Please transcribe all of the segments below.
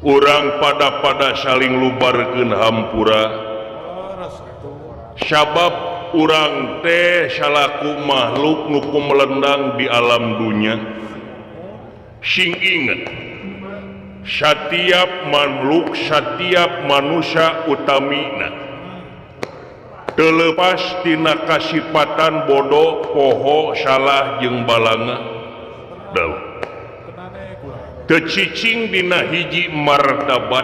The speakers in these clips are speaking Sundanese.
Urang pada-pada saling lubarkeun hampura sabab urang teh salaku makhluk nu kumelendang di alam dunya. Sing inget, setiap makhluk, setiap manusia utamina terlepas tina kasipatan bodoh, poho, salah jeung balanga. Daun tecicing dina hiji martabat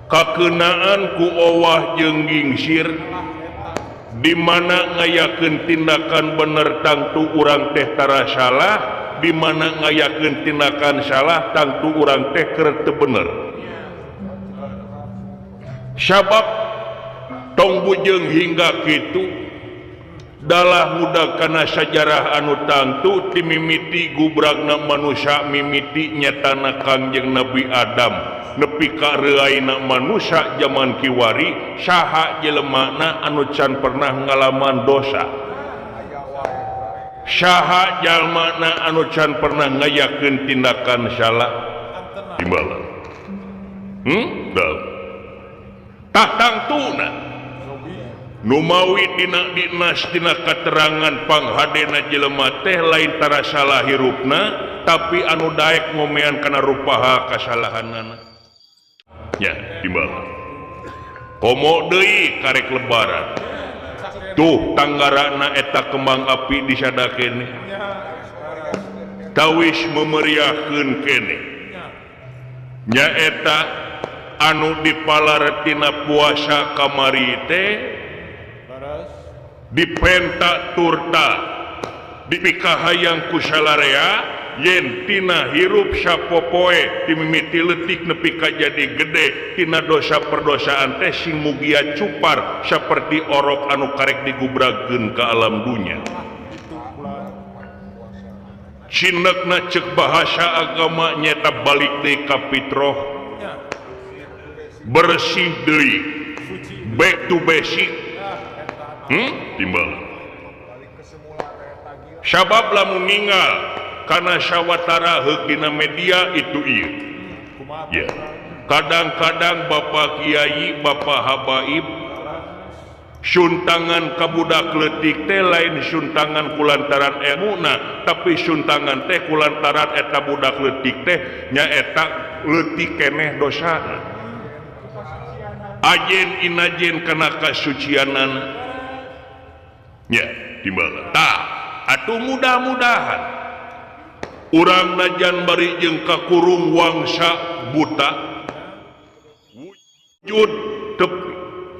kakenaan ku owah jeung gingsir di mana ngayakeun tindakan bener tangtu urang teh tara salah, di mana ngayakeun tindakan salah tangtu urang teh keur teu bener. Sabab tong bujeng hingga kitu dalah muda kana sajarah anu tangtu timimiti gubragna manusia mimiti nyatana Kangjeng Nabi Adam nepi ka reuaina manusia zaman kiwari saha jelemana anu can pernah ngalaman dosa, saha jalmana anu can pernah ngayakeun tindakan salah timbalan. Tah tangtuna Numawi dina dinas dina katerangan panghadena jelema teh lain tara salah hirupna tapi anu daek ngomean kana rupaha kasalahanana. Nya timbal. Komo deui karek lebaran. Tuh tanggarana eta kembang api disada kene. Tawis memeriahkeun kene. Nya eta anu dipalaretina puasa kamari teh dipenta turta dipikahayang ku salarea yen tina hirup sapopoe dimimiti leutik nepi ka jadi gede tina dosa perdosaan teh sing mugia cupar saperti orok anu karek digubragkeun ka alam dunya. Cinekna ceuk bahasa agama nyeta balik deui ka fitroh, bersih deui, back to basic. Timbal. Sabab lamun ninggal kana sawatara heuk dina media itu ieu. Ya. Kadang-kadang Bapak Kiai, Bapak Habaib suntangan ka budak leutik teh lain suntangan kulantaran elmuna, tapi suntangan teh kulantaran eta budak leutik teh nyaeta leutik keneh dosana. Ajen inajen kana kasucianana. Ya, timbal. Tah, atuh mudah-mudahan urang najan bari jeung kakurung wangsa buta wujud teu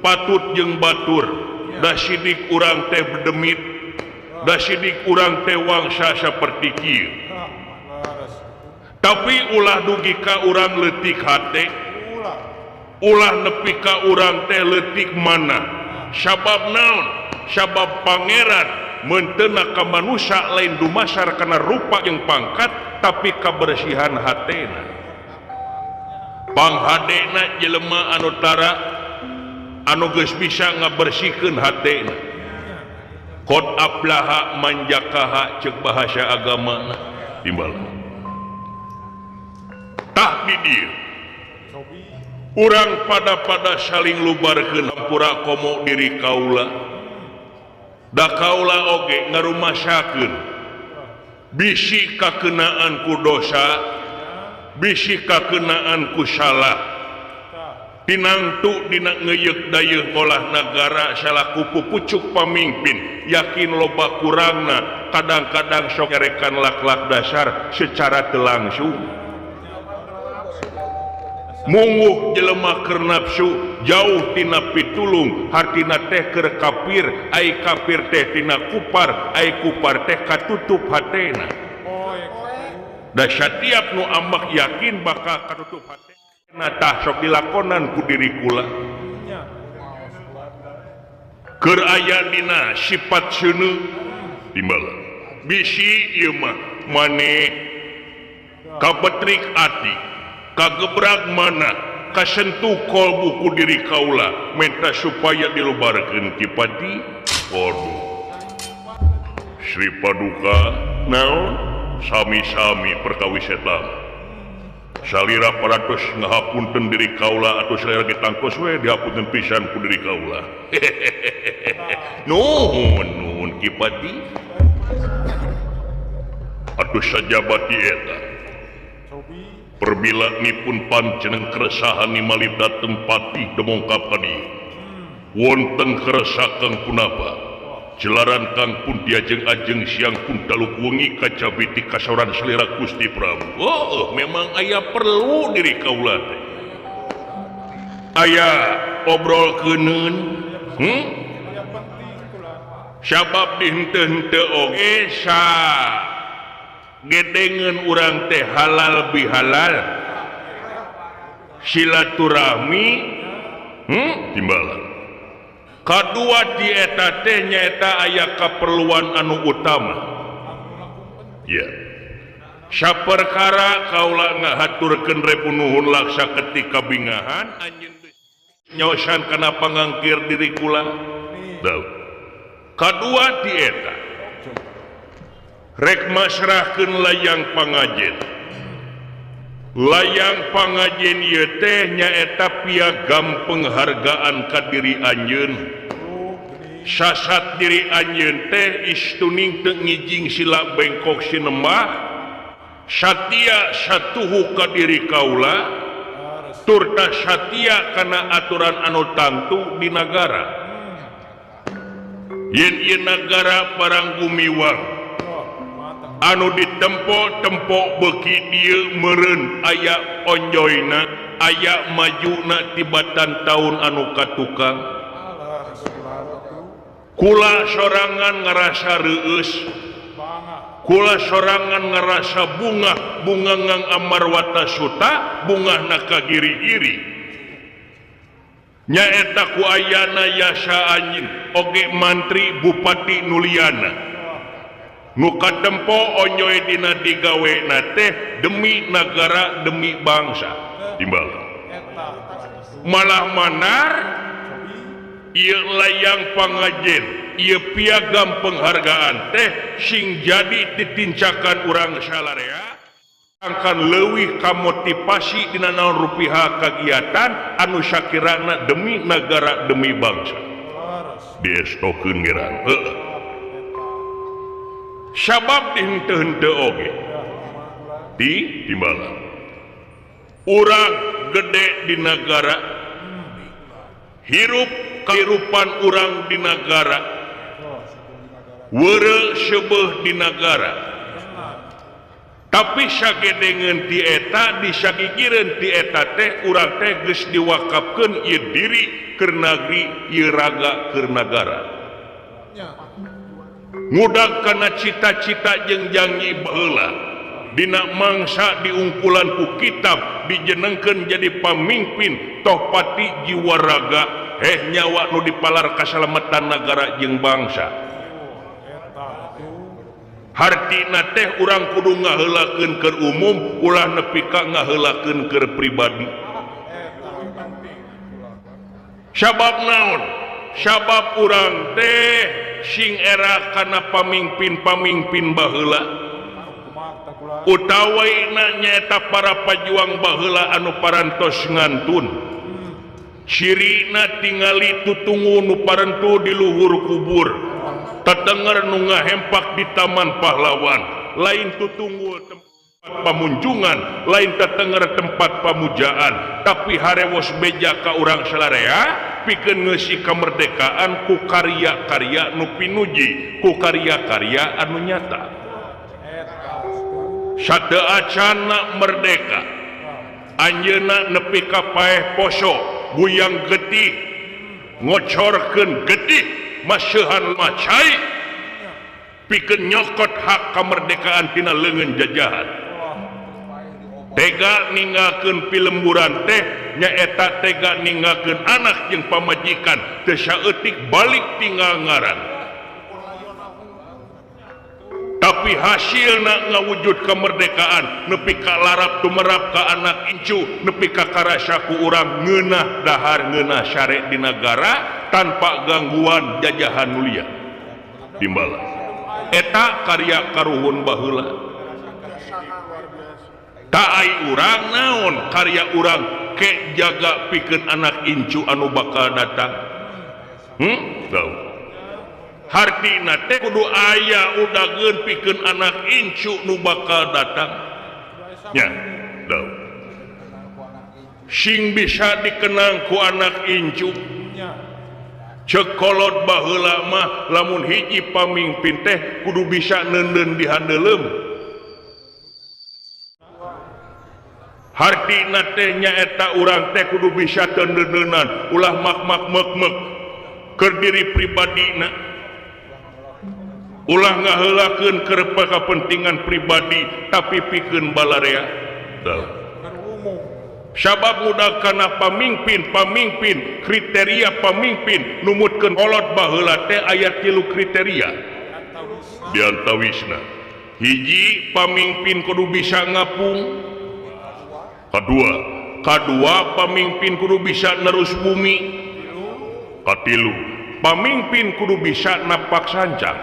patut jeung batur, da sidik urang teh bedemit, da sidik urang teh wangsa saperti kieu. Tapi ulah dugi ka urang leutik hate, ulah nepi ka urang teh leutik mana. Sabab naon? Sabab pangeran mentena ka manusia lain dumasar kana rupa jeung pangkat tapi kabersihan hatena. Panghadena jelema anu tara anu geus bisa ngabersihkeun hatena. Qad aflaha man zakaha ceuk bahasa agamana timbal. Tah di dieu urang pada-pada saling lubarkeun hampura komo diri kaula. Da kaula oge ngarumasakeun bisi kakenaan ku dosa, bisi kakenaan ku salah. Tinangtu dina ngeuyeuk dayeuh olah nagara salaku pupucuk pamimpin, yakin loba kurangna, kadang-kadang sok nyarekan lak-lak dasar secara teu langsung. Munguh jelema keur nafsu jauh tina pitulung, hartina teh keur kafir, ai kafir teh tina kupar, ai kupar teh katutup hatena. Da satiap nu ambek yakin bakal katutup hatena tah sok dilakonan ku diri kula. Keur aya dina sifat seuneu timbal. Bisi ieu mah maneh kabetrik ati, kagebrak mana, kasentuh kolbu ku diri kaula minta supaya dilubarkeun ki pati. Waduh. Sri Paduka naon sami-sami perkawis eta. Salira parantos ngahapunten diri kaula atuh salira ditangkos we dihapunten pisan ku diri kaula. Nuhun nuhun Ki Pati. Atuh sajabati eta. Perbila nipun panjenengan keresahan nimali dateng patih demongkap ka dieu. Wonten keresakan punapa? Jelaran kang pun diajeng-ajeng siang pun dalu wengi kacabiti kasoran selera Gusti Prabu. Oh, memang aya perlu diri kaula teh. Aya obrol keuneun. Sabab dihenteu-henteu oge sa gedengeun urang teh halal bihalal. Silaturahmi timbalan. Kadua di eta teh nyaeta aya kaperluan anu utama. Ya. Saperkara kaula ngahaturkeun repunuhun laksa ketika bingahan anjeun nyaosan kana pangangkir diri kula. Daud. Kadua di eta rek masrahkeun layang pangajen. Layang pangajen ieu teh nyaeta piagam penghargaan ka diri anjeun. Sasat diri anjeun teh istuning teu ngijing sila bengkok sinemah, satia satuhu ka diri kaula, turta satia kana aturan anu tangtu di nagara. Yen ieu nagara parang gumiwang anu ditempo-tempo beuki dieu meureun aya onjoyna aya majuna tibatan taun anu katukang. Kula sorangan ngarasa reueus, kula sorangan ngarasa bungah, bunga ngang amarwata suta, bungahna ka giri-giri. Nyaeta ku ayana yasa anjeun oge mantri bupati nuliana. Nu katempo onyoy dina digawena teh demi nagara demi bangsa. Timbal. Malah manar ieu layang pangajen, ieu piagam penghargaan teh sing jadi ditincakan urang salarea angkan leuwih kamotivasi dina naon rupiah kagiatan anu sakirana demi nagara demi bangsa. Diestokeun gerang. Heuh. Sabab dihenteu-henteu oge di timbalan urang gede di nagara, hirup kehirupan urang di nagara, weureu seubeuh di nagara, tapi sagedengeun ti eta disagigireun ti eta teh urang teh geus diwakafkeun ieu diri keur nagri ieu raga keur nagara. Ngudag kana cita-cita jeung janji baheula dina mangsa diungkulan ku kitab dijenengkeun jadi pamimpin toh pati jiwa raga heh nyawa nu dipalar kasalamatan nagara jeung bangsa. Hartina teh urang kudu ngaheulakeun keur umum ulah nepi ka ngaheulakeun keur pribadi. Sabab naon? Sabab urang teh sing era kana pamimpin-pamimpin baheula utawa nyaeta para pajuang baheula anu parantos ngantun. Cirina tingali tutungu nu parentu di luhur kubur, tetenger nu ngahempak di taman pahlawan, lain tutungu tempat pamunjungan, lain tetenger tempat pamujaan, tapi harewos beja ka urang salarea pikeun ngeusi kemerdekaan ku karya-karya nu pinuji, ku karya-karya anu nyata. Sateu acana merdeka, anjeunna nepi ka paeh poso, guyang getih, ngocorkeun getih, maseuhan macai, pikeun nyokot hak kemerdekaan tina leungeun jajahan. Tega ninggalkeun pilemburan teh nyaeta tega ninggalkeun anak jeung pamajikan teu saeutik balik tinggal ngaran. Tapi hasilna ngawujud kemerdekaan nepi ka larap tumerap ka anak incu nepi ka karasa ku urang ngeunah dahar ngeunah sare di nagara tanpa gangguan jajahan mulia. Timbala. Eta karya karuhun baheula. Tak ai urang naon karya urang ke jaga pikeun anak incu anu bakal datang. Tahu. Hartina teh kudu aya udageun pikeun anak incu nu bakal datang. Nya, tahu. Sing bisa dikenang ku anak incu. Cek kolot baheula mah lamun hiji pamimpin teh kudu bisa neundeun di handeuleum. Hartina teh nyaeta urang teh kudu bisa teu-neuneunan, ulah mak-mak mek-mek keur diri pribadina. Ulah ngaheulakeun keur kepentingan pribadi tapi pikeun balarea. Sabab mudah kana pamimpin-pamimpin, kriteria pamimpin numutkeun kolot baheula teh aya 3 kriteria. Diantawisna hiji, pamimpin kudu bisa ngapung. Kadua pamimpin kudu bisa nerus bumi. Katilu, pamimpin kudu bisa napak sancang.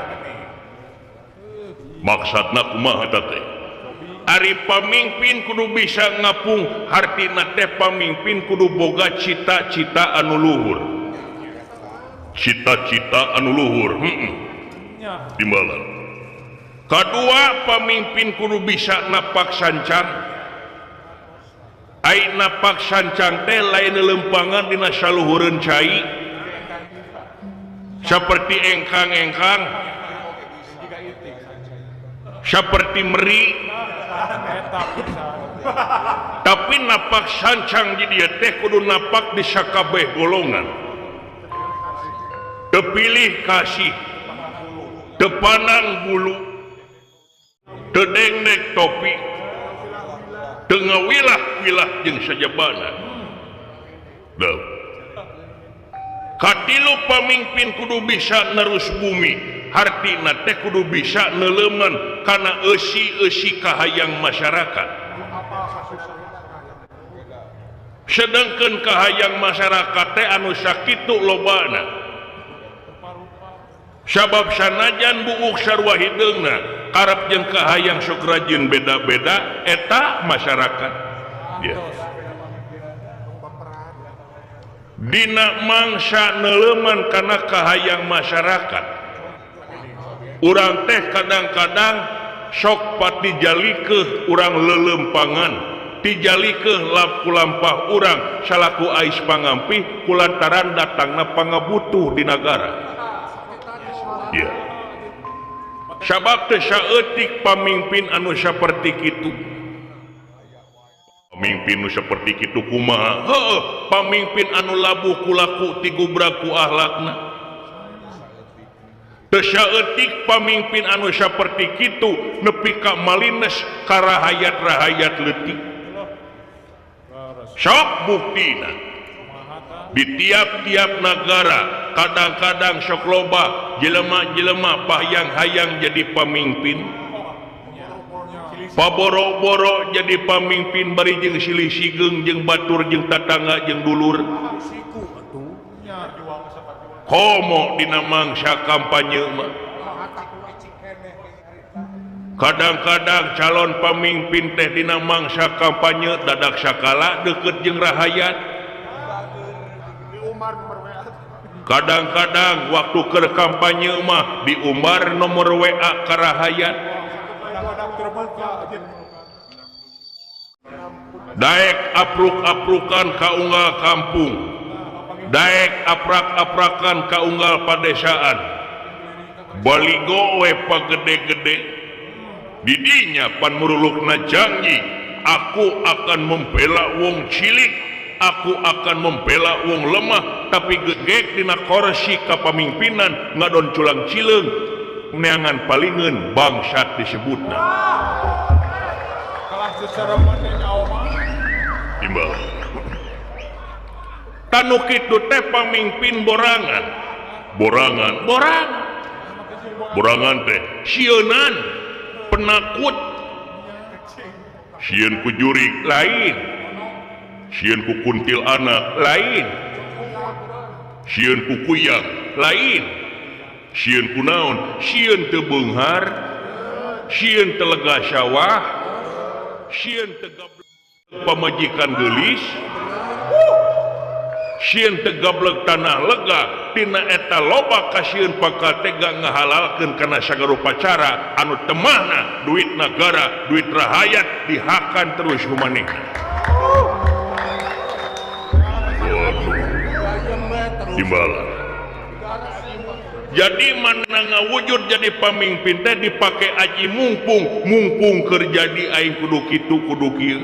Maksudna kumaha eta teh? Ari pamimpin kudu bisa ngapung, hartina teh pamimpin kudu boga cita-cita anu luhur. Cita-cita anu luhur, timbalan. Kadua, pamimpin kudu bisa napak sancang. Ai napak sancang teh lain lempangan dina saluhureun cai. Seperti engkang-engkang, seperti meri, tapi napak sancang di dia teh kudu napak di sakabeh golongan. Tepilih kasih, tepanang bulu, tedengdek topi, tengah wilah-wilah jeung sajabana. Katilu, pamimpin kudu bisa nerus bumi, hartina teh kudu bisa neuleman kana eusi-eusi kahayang masyarakat. Sedangkan kahayang masyarakat teh anu sakitu lobana. Sabab sanajan buuk sarua hideungna, karep jeung kahayang sok rajin beda-beda eta masyarakat. Ya. Dina mangsa neuleman kana kahayang masyarakat, urang teh kadang-kadang sok pati jalikeuh urang leuleumpangan, tijalikeuh laku lampah urang salaku ais pangampih kulantaran datangna pangabutuh di nagara. Ya. Sabab teh saeutik pamimpin anu saperti kitu. Pamimpin nu saperti kitu kumaha? Heueuh, pamimpin anu labuh kulaku tigubrak ku akhlakna. Teu saeutik pamimpin anu saperti kitu nepi ka malines ka rahayat-rahayat leutik. Sok buktina di tiap-tiap nagara kadang-kadang sok loba jelema-jelema pahayang-hayang jadi pamimpin, paboro-boro jadi pamimpin bari jeung silih sigeung jeung batur jeung tatangga jeung dulur. Komo dina mangsa kampanye mah kadang-kadang calon pamimpin teh dina mangsa kampanye dadak sakala deukeut jeung rahayat. Kadang-kadang waktu keur kampanye mah diumbar nomor WA ka rahayat. Daek apruk-aprukan ka unggal kampung, daek aprak-aprakan ka unggal padesaan, baligo we pagede-gede. Didinya pan murulukna janji, aku akan membela wong cilik, aku akan membela wong lemah, tapi gegek dina korsi kapamimpinan ngadon culang cileung neangan palingeun bangsat disebutna. Timbal. Tanu kitu teh pamimpin borangan. Borangan, borangan. Borangan teh sieunan, penakut. Sieun ku jurig lain. Sieun ku kuntil anak lain. Sieun ku kuyang lain. Sieun ku naon? Sieun teu beunghar, sieun teu lega sawah, Sieun teu gablek pamajikan geulis, sieun teu gablek tanah lega. Tina eta loba kasieun bakal tega ngahalalkeun kana sagala upacara anu temahna duit negara, duit rahayat dihakan terus ku manehna. Waduh, timbalan. Jadi mana ngawujud jadi pamimpin teh dipake aji mumpung, mumpung keur jadi aing kudu kitu kudu kieu.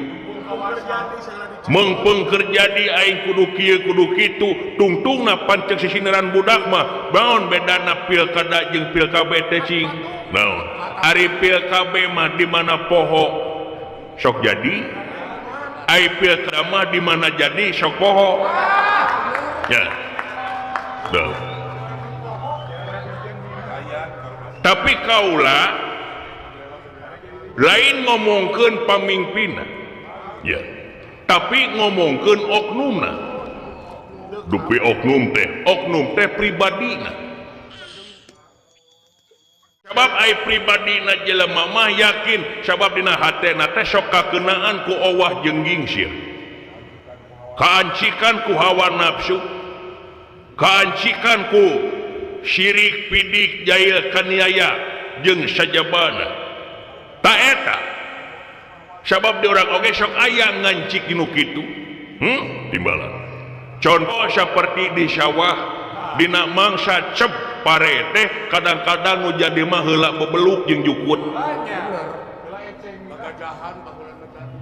Mengpeng keur jadi aing kudu kieu kudu kitu, tungtungna panceg sisineran budak mah. Naon bedana pilkada jeung pil KB teh cing? Naon? Ari pil KB mah di mana poho sok jadi, ari pilkada mah di mana jadi sok poho. Ya. Duh. Tapi kaula lain ngomongkeun pamimpinna, ya, tapi ngomongkeun oknumna. Dupi oknum teh pribadina. Sabab ai pribadina jelema mah yakin, sabab dina hatena teh sok kakeunaan ku owah jeung gingsir, kaancikan ku hawa nafsu, kaancikan ku syirik pidik jail kaniaya jeung sajabana. Ta eta sabab di orang oge sok aya ngancik nu kitu. Timbalan. Contoh seperti di sawah dina mangsa cep pare teh kadang-kadang nu jadi mah heula bebeluk jeung jukut.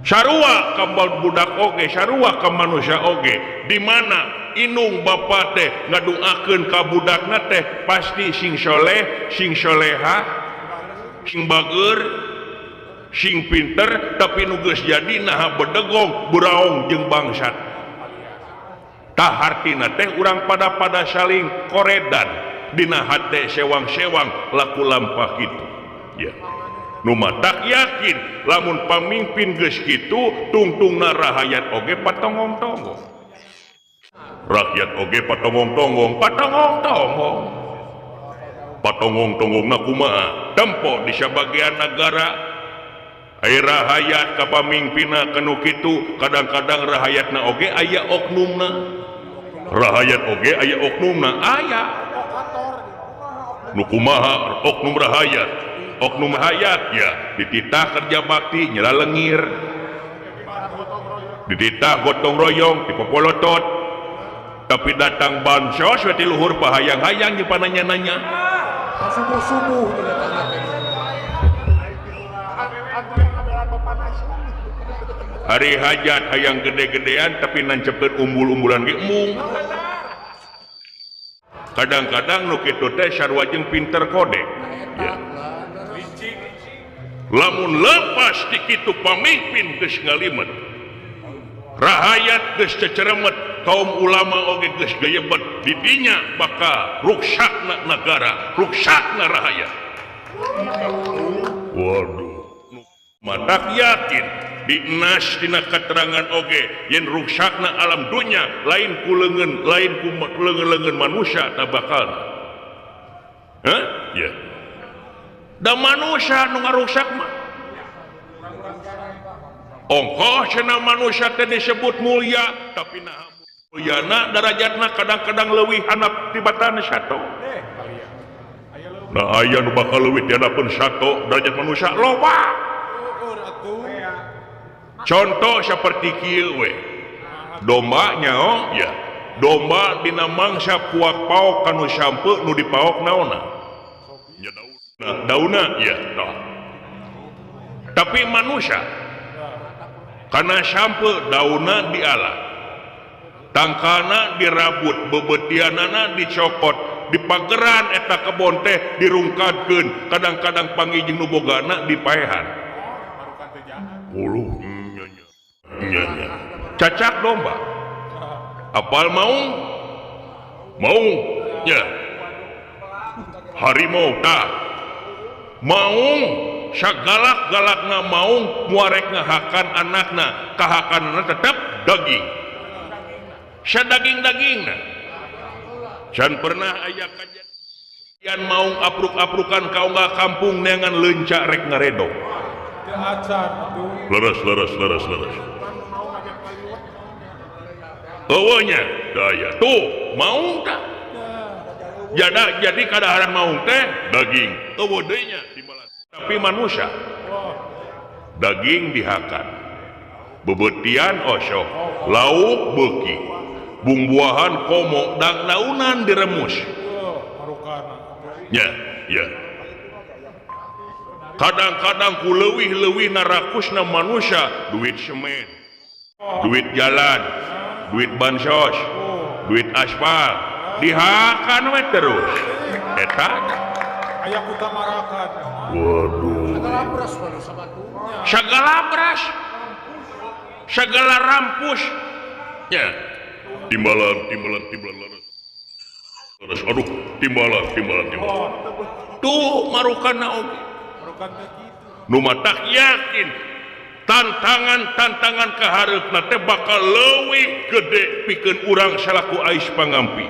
Sarua ka budak oge, sarua ka manusia oge, di mana inung bapa teh ngaduakeun ka budakna teh pasti sing soleh, sing soleha, sing bager, sing pinter, tapi nu geus jadi naha bedegong, buraong jeung bangsat. Tah hartina teh urang pada saling koredan dina hate sewang-sewang laku lampah kitu. Ya. Nu matak yakin lamun pamimpin geus kitu tungtungna rahayat oge patongong-tonggong. Rakyat oge patongong-tonggong, patongong-tonggong. Patongong-tonggongna kumaha? Tempo di sabagian negara ai rahayat ka pamimpinna kanu kitu, kadang-kadang rahayatna oge aya oknumna. Rahayat oge aya oknumna, aya. Nu kumaha oknum rahayat? Oknum hayat ya dititah kerja bakti nyela lengir, dititah gotong royong dipopolotot, tapi datang bansos we ti luhur pahayang-hayang jeung pananya-nanya. Subuh-subuh hari hajat hayang gede-gedean tapi nancepkeun umbul-umbulan ge embung. Kadang-kadang nu kitu teh sarua jeung pinter kode. Ya. Lamun lepas di kitu pamimpin geus ngalimet, rahayat geus ceceremet, kaum ulama oge geus gayebet, didinya bakal ruksakna negara, ruksakna rahayat. Waduh, matak yakin dinas dina keterangan oge yen ruksakna alam dunya lain ku leungeun, lain ku leungeun-leungeun manusia ta bakal. Hah? Ya. Da manusia nu ngarusak mah. Ongkoh cenah manusia teh disebut mulia, tapi naha mulyana darajatna kadang-kadang leuwih handap tibatan sato. Nah aya nu bakal leuwih ti handapeun sato derajat manusia loba. Contoh seperti kieu we. Domba nya oh ya. Domba dina mangsa kuak paok kanu sampe nu dipaok naonna? Nya daunna, daunna ya tah. Tapi manusia karena sampe daunna diala, tangkalna dirabut, bebetianana dicopot, dipageran eta kebon teh dirungkadkeun, kadang-kadang panggih jeung nu bogana dipaehan. Uluh nya nya. Cacak domba. Apal maung? Maung nya. Harimau tah. Maung sagalak-galakna maung muarek ngahakan anakna, kahakanna tetep daging. Sadaging-dagingna. Can pernah aya kajadian maung apruk-aprukan ka unggal kampung neangan leunca rek ngaredok. Leres leres leres leres. Eueuh nya daya tuh maung tah. Jadi kadaharan maung teh daging. Eueuh deui nya timbalan. Tapi manusia daging dihakan. Bebetian osok, lauk beuki, bumbuahan komo, dang-daunan diremus. Ya, ya. Kadang-kadang ku leuwih-leuwih narakusna manusia, duit semen, duit jalan, duit bansos, duit aspal, dihakan we terus. Eta aya kutamarakan. Waduh. Segala beras, segala rampus. Ya. Timbalan, timbalan, timbalan leres. Leres, aduh, timbalan, timbalan, timbalan. Tuh marukana oge. Nu matak yakin tantangan-tantangan kahareupna teh bakal leuwih gede pikeun urang salaku ais pangampih.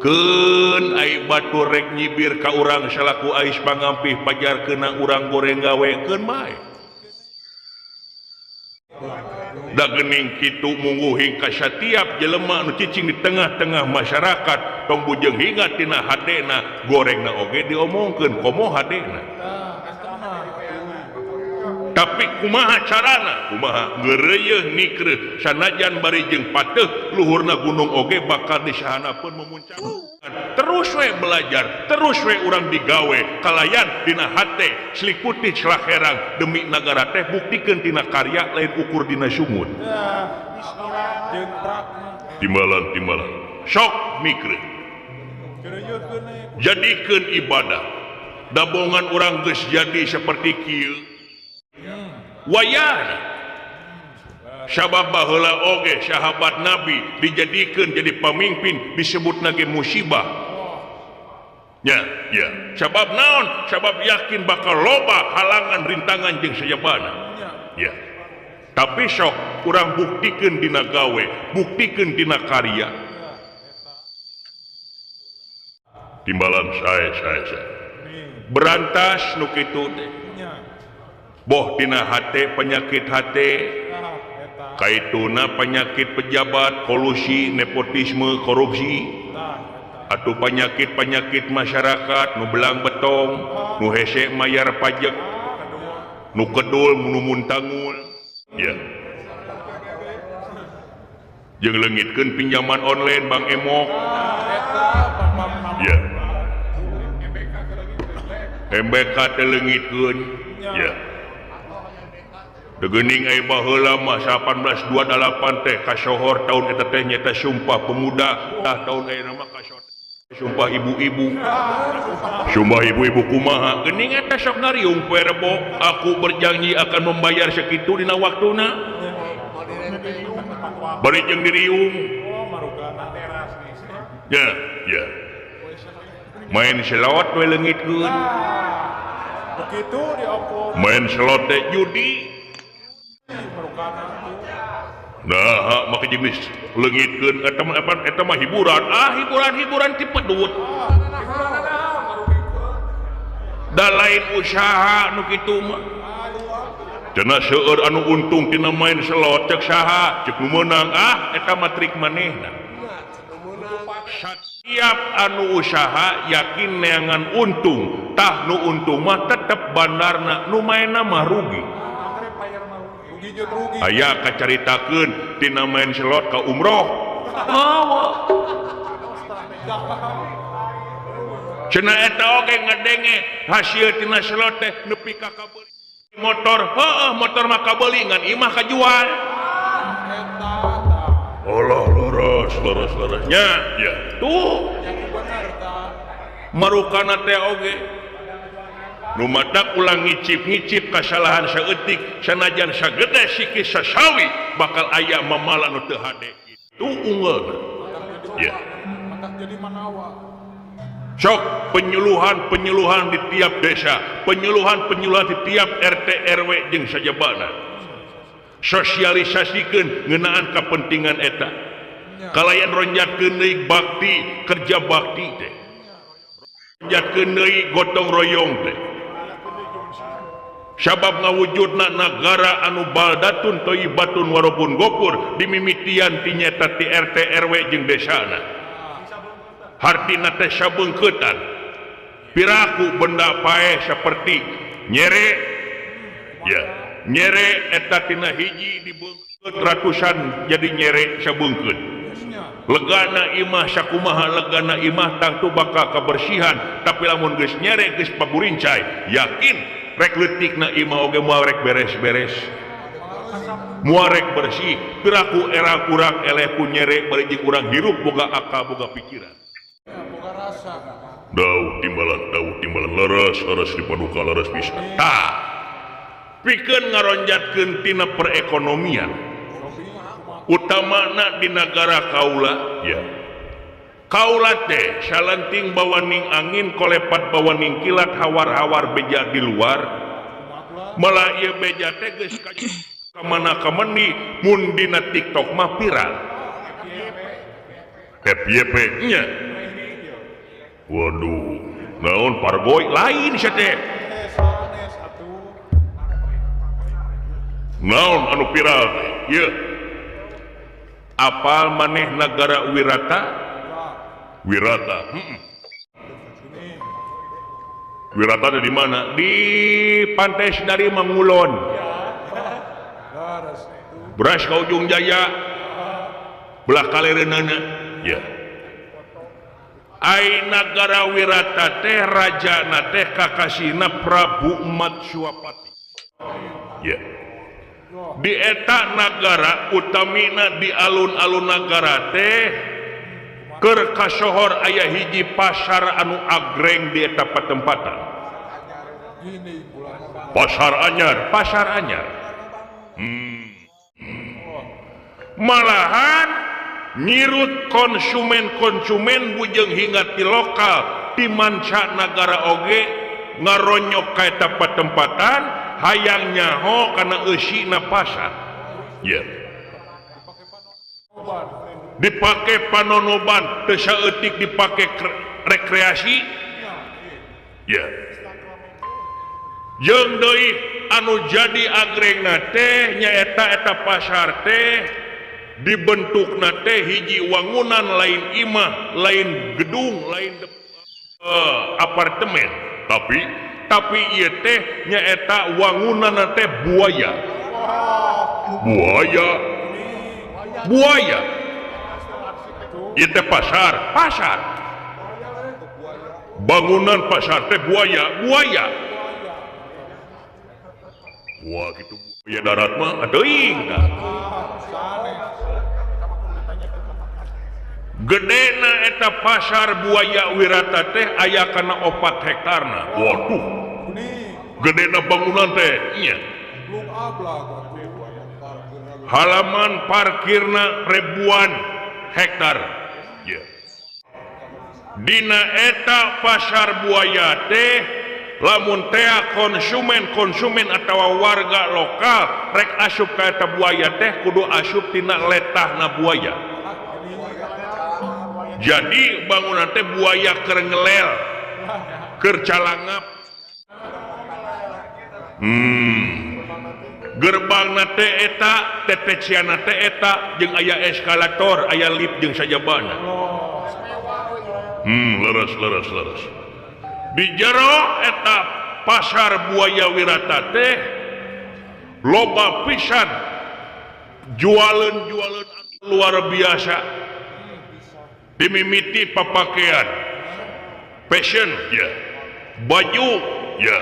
Keun ai batur rek nyibir ka urang salaku ais pangampih pajarkeunna urang goreng gawekeun bae. Da geuning kitu mungguhing ka satiap jelema nu cicing di tengah-tengah masyarakat tong bujeng hingga tina hatena gorengna oge diomongkeun komo hadena. Tapi kumaha carana? Kumaha ngeureuyeung nikreuh sanajan bari jeung pateuh luhurna gunung oge bakal disahanapeun memuncak. Terus we belajar, terus we urang digawe kalayan dina hate selikuti celah herang demi nagara teh buktikeun tina karya lain ukur dina sungut. Timbalan timbalan sok mikreuh. Jadikeun ibadah. Dabongan urang geus jadi seperti kieu. Wayahna sabab baheula oge sahabat Nabi dijadikeun jadi pamimpin disebutna ge musibah. Ya, ya. Sabab naon? Sabab yakin bakal loba halangan rintangan jeung sajabana. Ya. Tapi sok urang buktikeun dina gawe, buktikeun dina karya. Timbalan sae sae sae. Berantas nu kitu teh. Boh tina hate penyakit hate, kaituna penyakit pejabat, kolusi, nepotisme, korupsi, atau penyakit-penyakit masyarakat nu belang betong, nu hese mayar pajak, nu kedul, nu muntangul, ya. Jeung leungitkeun pinjaman online Bank Emok, ya. MBK teh leungitkeun, ya. Degening ai baheula mah 1828 teh kasohor tahun eta teh nyata sumpah pemuda, tah tahun ayeuna mah kasohor sumpah ibu-ibu. Sumpah ibu-ibu kumaha? Geuning eta sok ngariung poe Rebo, aku berjanji akan membayar sekitu dina waktuna. Bari jeung diriung. Ya, ya. Main selot we leungitkeun. Begitu diopor. Main selot teh judi. Nah, maka jenis leungitkeun eta mah eta mah hiburan. Ah, hiburan-hiburan ti pedut. Da lain usaha nu kitu mah. Cenah seueur anu untung tina main selot cek saha, cek nu meunang. Ah, eta mah trik manehna. Satiap anu usaha yakin neangan untung, tah nu untung mah tetep bandarna, nu maenna mah rugi. Aya kacaritakeun tina main slot ka umroh. Cenah eta oge ngadenge hasil tina slot teh nepi ka kabeuli motor. Heueuh, motor mah kabeuli ngan imah kajual. Allah leres leres leres nya. Ya tuh marukana teh oge nu matak ulang ngicip-ngicip kasalahan saeutik sanajan sagede siki sasawi bakal aya mamala nu teu hade itu unggeulna. Ya. Sok penyuluhan-penyuluhan di tiap desa, penyuluhan-penyuluhan di tiap RT RW jeung sajabana. Sosialisasikeun ngeunaan kapentingan eta. Kalayan ronjatkeun deui bakti, kerja bakti teh. Ronjatkeun deui gotong royong teh. Sabab ngawujudna nagara anu baldatun thayyibatun warabbun ghafur dimimitian ti nyata ti RT RW jeung desana. Hartina teh sabeungkeutan. Piraku benda paeh seperti nyere ya, nyere eta tina hiji dibeungkeut ratusan jadi nyere sabeungkeut. Legana imah sakumaha legana imah tangtu bakal kabersihan, tapi lamun geus nyere geus pagurincai yakin rek leutikna imah oge moal rek beres-beres, moal rek bersih. Piraku era urang eleh ku nyere bari jeung urang hirup boga akal boga pikiran. Dauh timbalan leres leres dipaduka leres pisan. Tah pikeun ngaronjatkeun tina perekonomian utamana di nagara kaula ya. Kaula teh salenting bawaning angin kolepat bawaning kilat hawar-hawar beja di luar malah ieu beja teh geus ka mana kameni mun dina TikTok mah viral. FYP nya. Waduh, naon pargoy lain sia teh. Naon anu viral teh? Ieu. Apal maneh nagara Wirata? Wirata. Wirata ada di mana? Di Pantai Sedari Mangulon. Beras ka Ujung Jaya. Belah kalereunana. Ya. Ai nagara Wirata teh rajana teh kakasihna Prabu Matsuapati. Ya. Di eta nagara utamina di alun-alun nagara teh keur kasohor aya hiji pasar anu agreng di eta patempatan. Pasar anyar, pasar anyar. Malahan nyirut konsumen-konsumen bujeng hingga di lokal di manca nagara oge ngaronyok ka eta patempatan hayang nyaho kana eusina pasar. Ya. Dipake panonoban teu saeutik dipake rekreasi. Ya. Jeung deui anu jadi agrengna teh nyaeta eta pasar teh dibentukna teh hiji wangunan lain imah, lain gedung, lain apartemen, tapi ieu teh nyaeta wangunanna teh buaya. Buaya. Buaya. Ieu teh pasar, pasar. Bangunan pasar teh buaya, buaya. Wah gitu buaya darat mah teuing tah. Gedena eta pasar buaya Wirata teh aya kana 4 hektarna. Waduh. Gedena bangunan teh nya. Halaman parkirna ribuan hektar. Ya. Dina eta pasar buaya teh lamun tea konsumen-konsumen atawa warga lokal rek asup ka eta buaya teh kudu asup tina letahna buaya. Jadi bangunan teh buaya keur ngelel, keur calangap. Gerbangna teh eta, tetecianna teh eta jeung aya eskalator, aya lift jeung sajabana. Leres leres leres. Di jero eta pasar buaya Wirata teh loba pisan jualan-jualan luar biasa. Dimimiti papakaian, fashion ya, baju ya,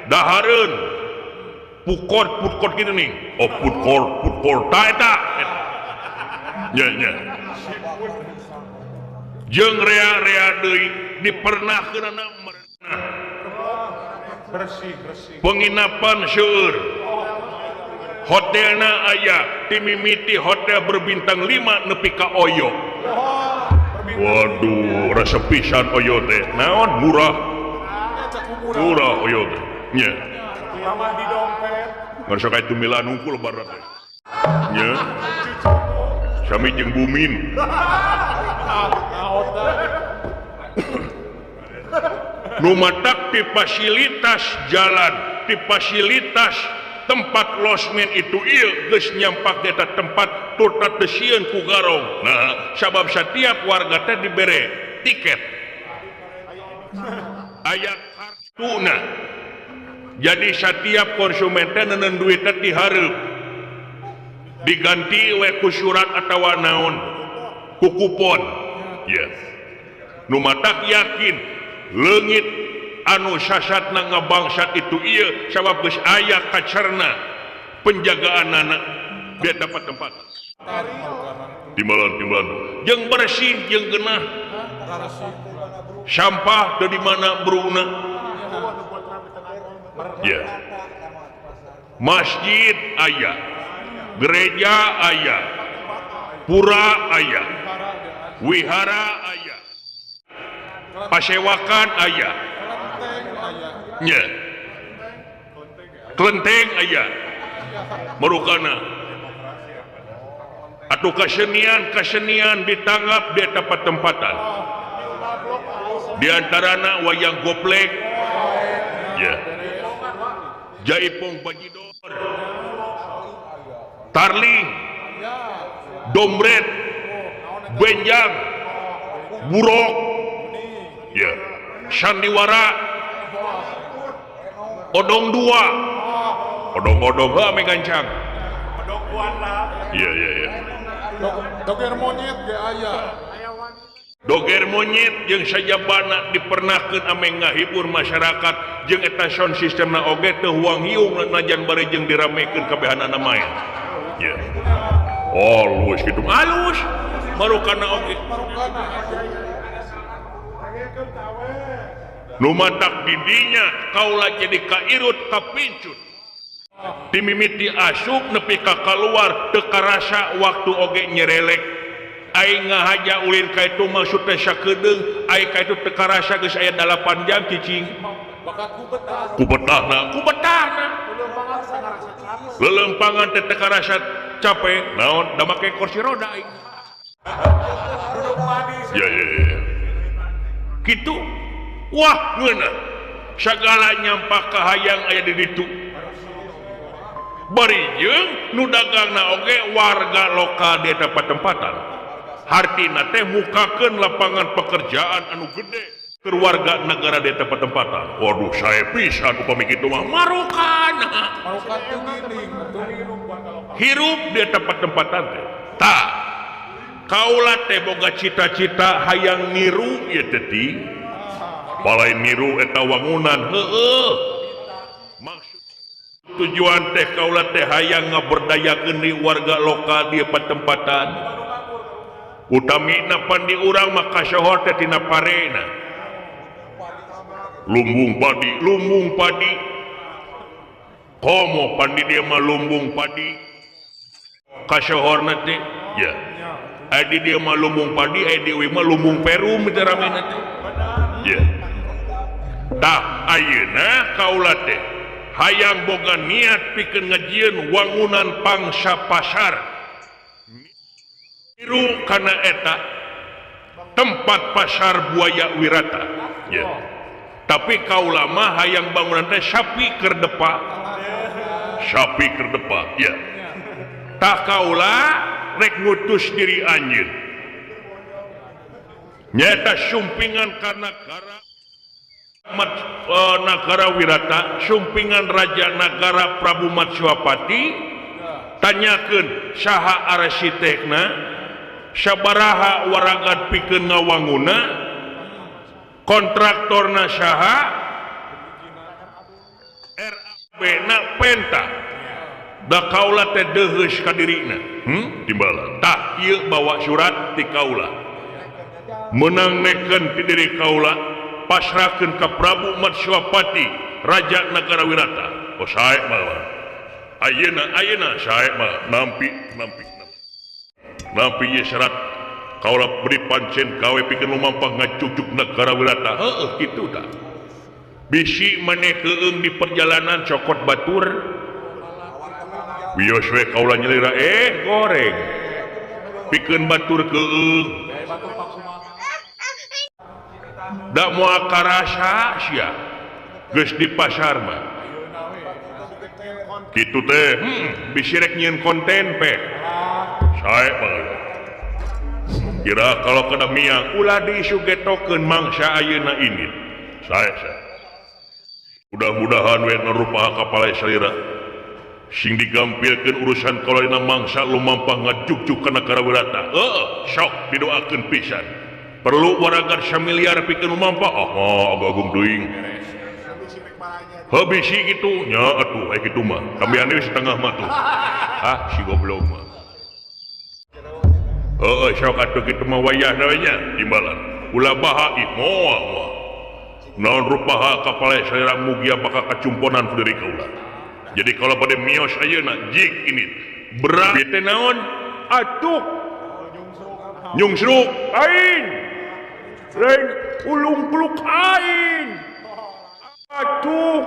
dahareun, food court gitu nih. Oh food court ta eta. Nya nya. Jeung rea-rea deui dipernahkeunana bersih bersih. Penginapan seueur. Hotelna aya dimimiti hotel berbintang 5 nepi ka Oyo. Waduh, resep pisan Oyo teh. Naon murah. Murah Oyo teh. Nya. Tambah di dompet. Ngan sok aya tumilan hungkul lebaran teh. Nya. Sami jeung Bumin. Nu matak di fasilitas jalan Tapi fasilitas tempat losmen itu ieu geus nyampak di eta tempat turta teu sieun ku garong. Nah, sabab setiap warga teh dibere tiket. Aya kartuna. Jadi setiap konsumen teh neundeun duit teh dihareup. Diganti we ku surat atawa naon ku kupon. Yes. Nu matak yakin leungit anu sasatna ngabangsat itu ieu sabab geus aya kacerna penjagaan anak biar dapat tempat. Timbalan-timbalan jeung bersih jeung genah. Sampah teu di mana bruna. Ya. Masjid aya, gereja aya, pura aya, wihara aya, pasewakan aya. Nya. Kelenteng aya. Marukana. Atuh kasenian-kasenian ditanggap di tempat-tempatan. Di antarana wayang goplek. Ya. Jaipong Bajidor. Tarling. Dombret. Benjang. Burok. Ya. Sandiwara. Odong dua. Odong-odong heuh ame gancang. Odong kuana. Iya iya iya. Doger monyet ge aya. Doger monyet jeung sajabana dipernahkeun ame ngahibur masyarakat jeung eta sound systemna oge teu huang hiung najan bari jeung diramekeun kabehanana main. Ya. Halus kitu. Halus. Marukana oge. Nu matak didinya kaula jadi kairut kapincut. Dimimiti asup nepi ka kaluar teu karasa waktu oge nyerelek. Aing ngahaja ulin ka itu maksud teh sakedeung, aing ka itu teu karasa geus aya 8 jam cicing. Ku betahna, ku betahna. Leuleumpangan teh teu karasa capek, naon da make kursi roda aing. Ya ya ya. Kitu. Wah ngeunah sagala nyampak kahayang aya di ditu. Bari jeung nu dagangna oge warga lokal di eta patempatan. Hartina teh mukakeun lapangan pekerjaan anu gede keur warga negara di eta patempatan. Waduh sae pisan upami kitu mah marukana. Hirup di eta patempatan teh. Tah kaula teh boga cita-cita hayang niru ieu teh ti. Balai niru eta wangunan heueuh. Maksud tujuan teh kaula teh hayang ngaberdayakeun di warga lokal di patempatan. Utamina pan di urang mah kasohor teh tina parena. Lumbung padi, lumbung padi. Komo pan di dieu mah lumbung padi. Kasohorna teh ya. Aya di dieu mah lumbung padi, aya di uih mah lumbung perum teh ramena teh. Ya. Tah ayeuna kaula teh hayang boga niat pikeun ngajieun wangunan pangsa pasar. Niru kana eta tempat pasar Buaya Wirata. Ya. Tapi kaula mah hayang bangunan teh sapi keur depa. Sapi keur depa, ya. Tah kaula rek ngutus diri anjeun. Nyaeta sumpingan ka nagara Nagara Wirata, sumpingan Raja Nagara Prabu Matswapati, tanyakeun saha arsitekna, sabaraha waragat pikeun ngawanguna, kontraktorna saha, RAB na penta. Da kaula teh deuheus ka dirina. Timbalan. Tah ieu bawa surat ti kaula. Menang neken ti diri kaula pasrahkeun ka Prabu Matswapati Raja Nagara Wirata. Oh sae mah. Ayeuna ayeuna sae mah nampi nampi. Nampi ieu syarat kaula beri pancen gawe pikeun lumampah ngacucuk Nagara Wirata. Heueuh kitu tah. Bisi maneh keung di perjalanan cokot batur. Wios we kaula nyelira goreng. Pikeun batur keung. Da moal karasa sia geus di pasar mah. Kitu teh bisi rek nyieun konten pe. Sae bae. Kira kalau kena miang ulah diisugetokeun mangsa ayeuna ini. Sae sae. Mudah-mudahan we rupa kapala salira. Sing digampilkeun urusan kolorina mangsa lumampah ngajugjuk kana karawirata. Heeh, sok didoakeun pisan. Perlu waragar samiliar pikeun lumampah. Oh, agung teuing. Heuh bisi kitu nya atuh aya kitu mah. Kambihan deui setengah mah tuh. Ah, si goblok mah. Heeh, sok atuh kitu mah wayahna we nya timbalan. Ulah baha ih moal moal. Naon rupaha kapala salira mugia bakal kacumponan ku deui kaula. Jadi kalau pada mios ayeuna jik ini berat teh naon atuk nyungsruk aing lain ulung-kuluk aing atuk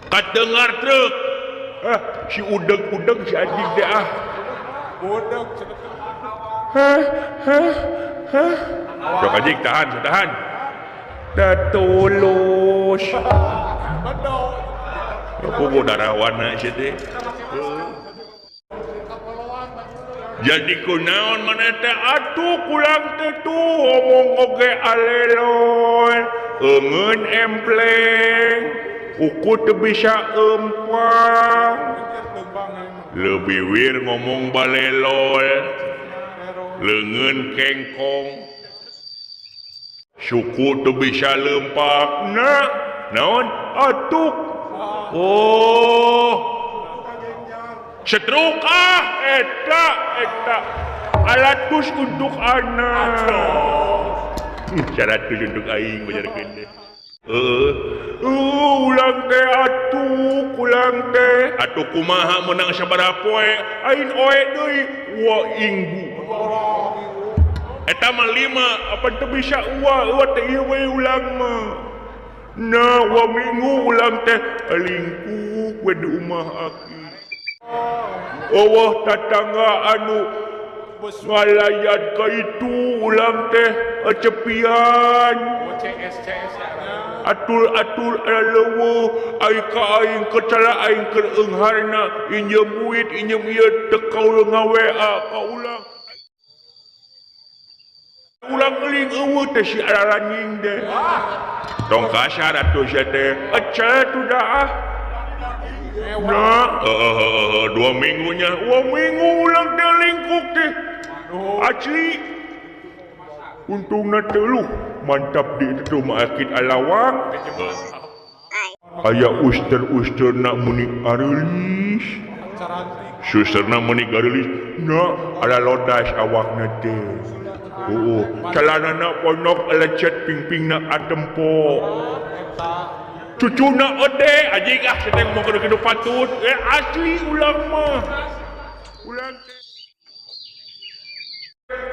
kadengar truk ah si udeg-udeg si anjing teh ah bodeg hah hah hah sok anjing tahan tahan tetulus kuku darah warna sih teh. Jadi kunaon mana teh atuh kulang teh tuh ngomong oge aleloy eungeun empleng kuku teu bisa empang leuwih wir ngomong baleloy leungeun kengkong suku teu bisa leumpang na naon atuh. Oh, setruk ah, eta eta alat tus untuk anak. Syarat tus untuk aing bajarkeun teh. Ulang teh atuh, ulang teh. Atuh kumaha meunang sabaraha poe, aing oe deui wa inggu. Eta mah 5, apa teu bisa ua, ua teh ieu we ulang mah. Nah, wa minggu ulang teh lingkuk we di umah aki. Eueuh tatangga anu ngalayat ka itu ulang teh cepian. Atul-atul leuweuh ai ka aing kecala aing keur eungharna injem duit injem ieu teu kaul ngawa ka ulang. Ulang euling eueuh teh si araranying teh. Tong kasar atuh sia teh. Ece tuh dah ah. Nah, 2 minggunya. 2 minggu ulang teh lingkuk teh. Asli. Untungna teh luh mantap di itu mah akid alawang. Aya uster-usterna meuni areulis. Susterna meuni gareulis. Nah, ala lodas awakna teh. Oh, celanana ponok lecet pingpingna atempo. Cucuna ode anjing ah teh ngomong kudu patut. Asli ulang mah. Ulang teh.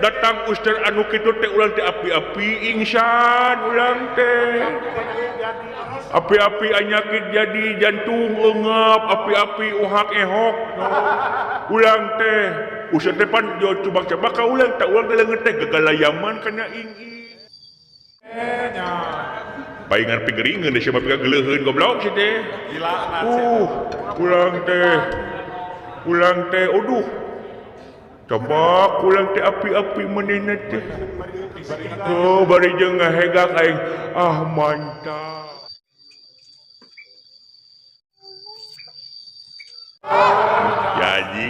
Datang uster anu kitu teh ulang teh api-api ingsan ulang teh. Api-api anyakit jadi jantung eungap, api-api uhak ehok. Ulang teh. Usah teh pan jo coba-coba ka ulang tak ulang teh leungeun teh gagalayaman kana ing-ing. Paingan pigeringeun deui siapa pigageleuheun goblok si teh. Ulang teh. Ulang teh aduh. Coba ulang teh api-api meunina teh. Oh, bari jeung ngahegak aing. Ah mantap. Jadi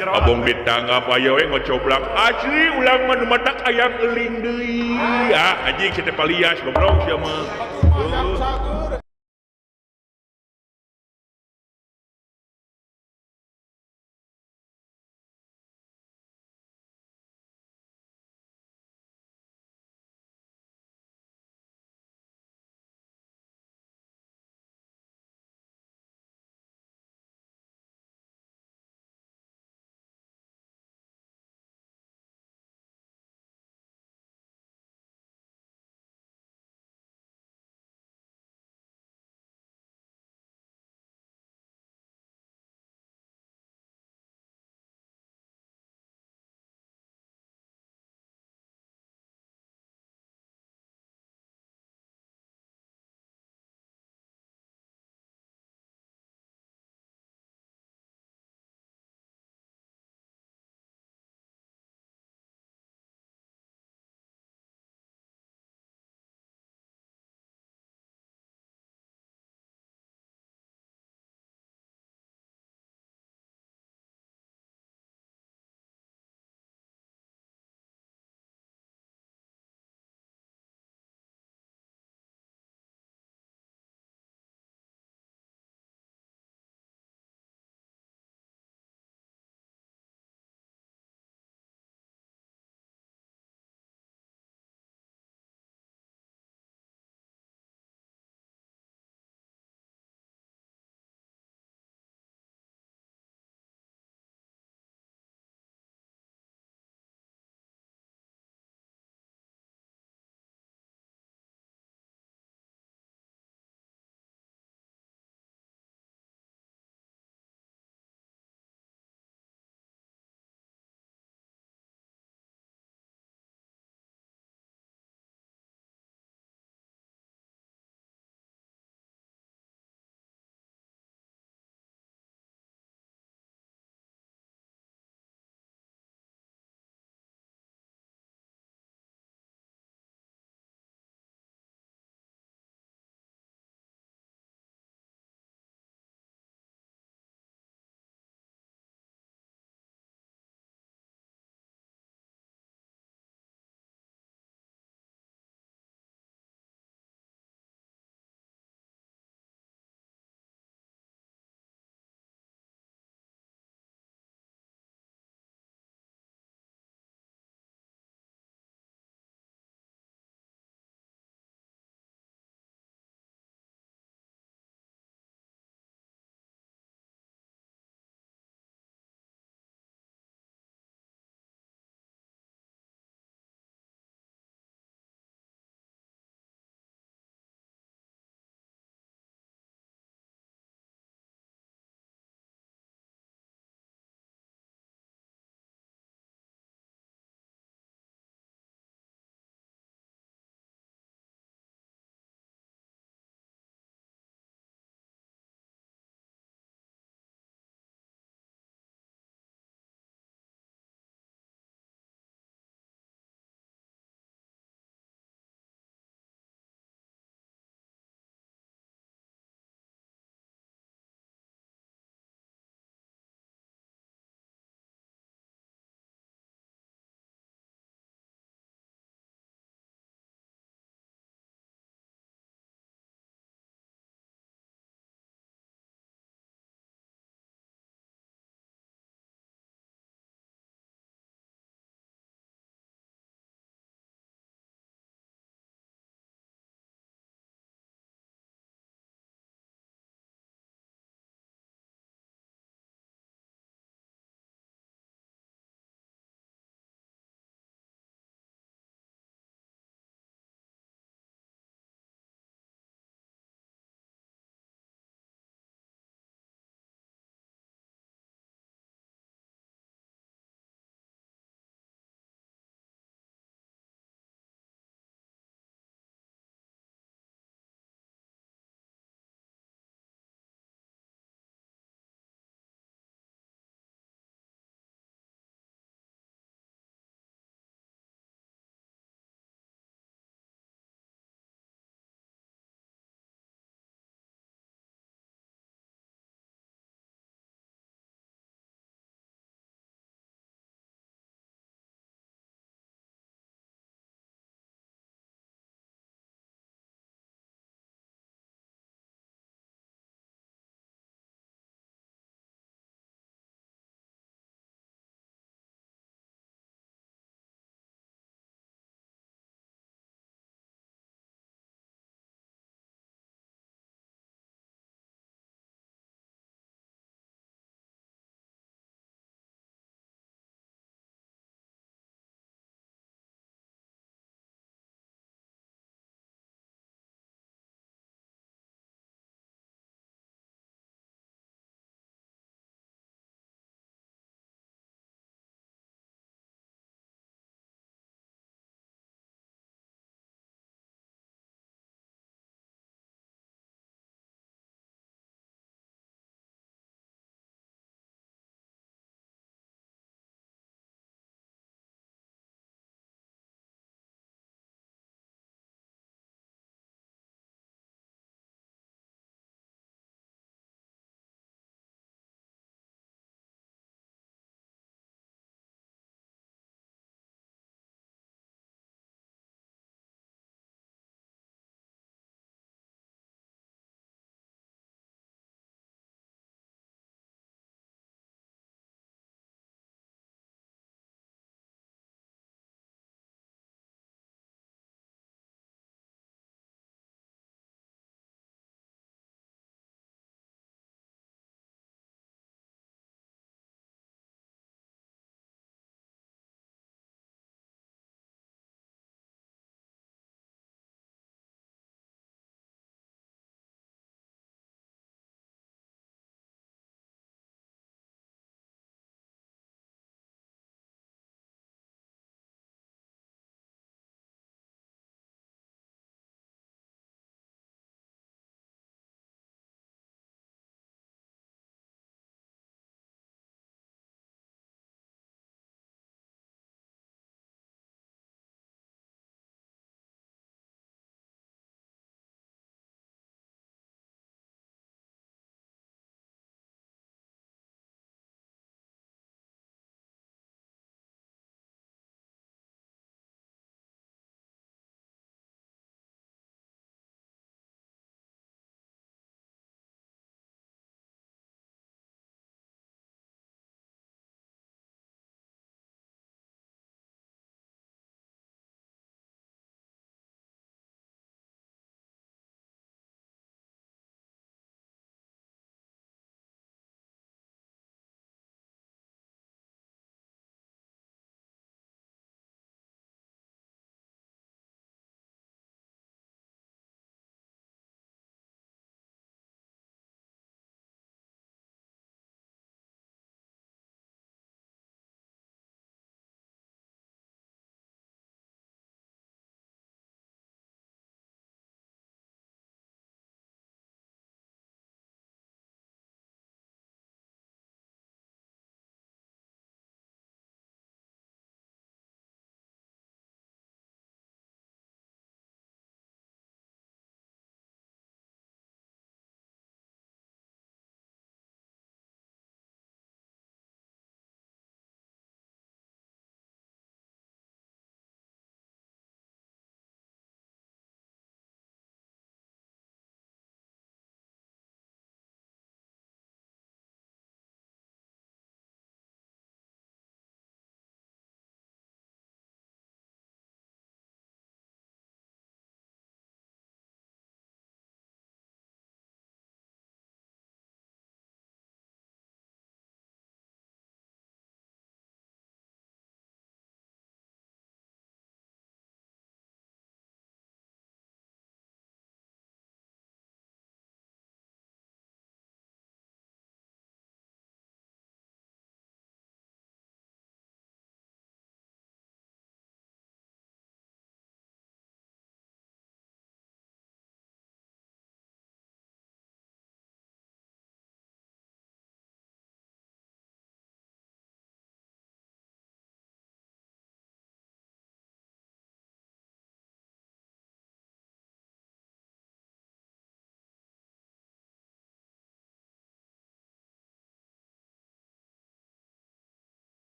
abong ditanggap aya we ngocoblak asli ulang mah nu matak ayam euling deui. Ah anjing si teh palias goblok sia mah.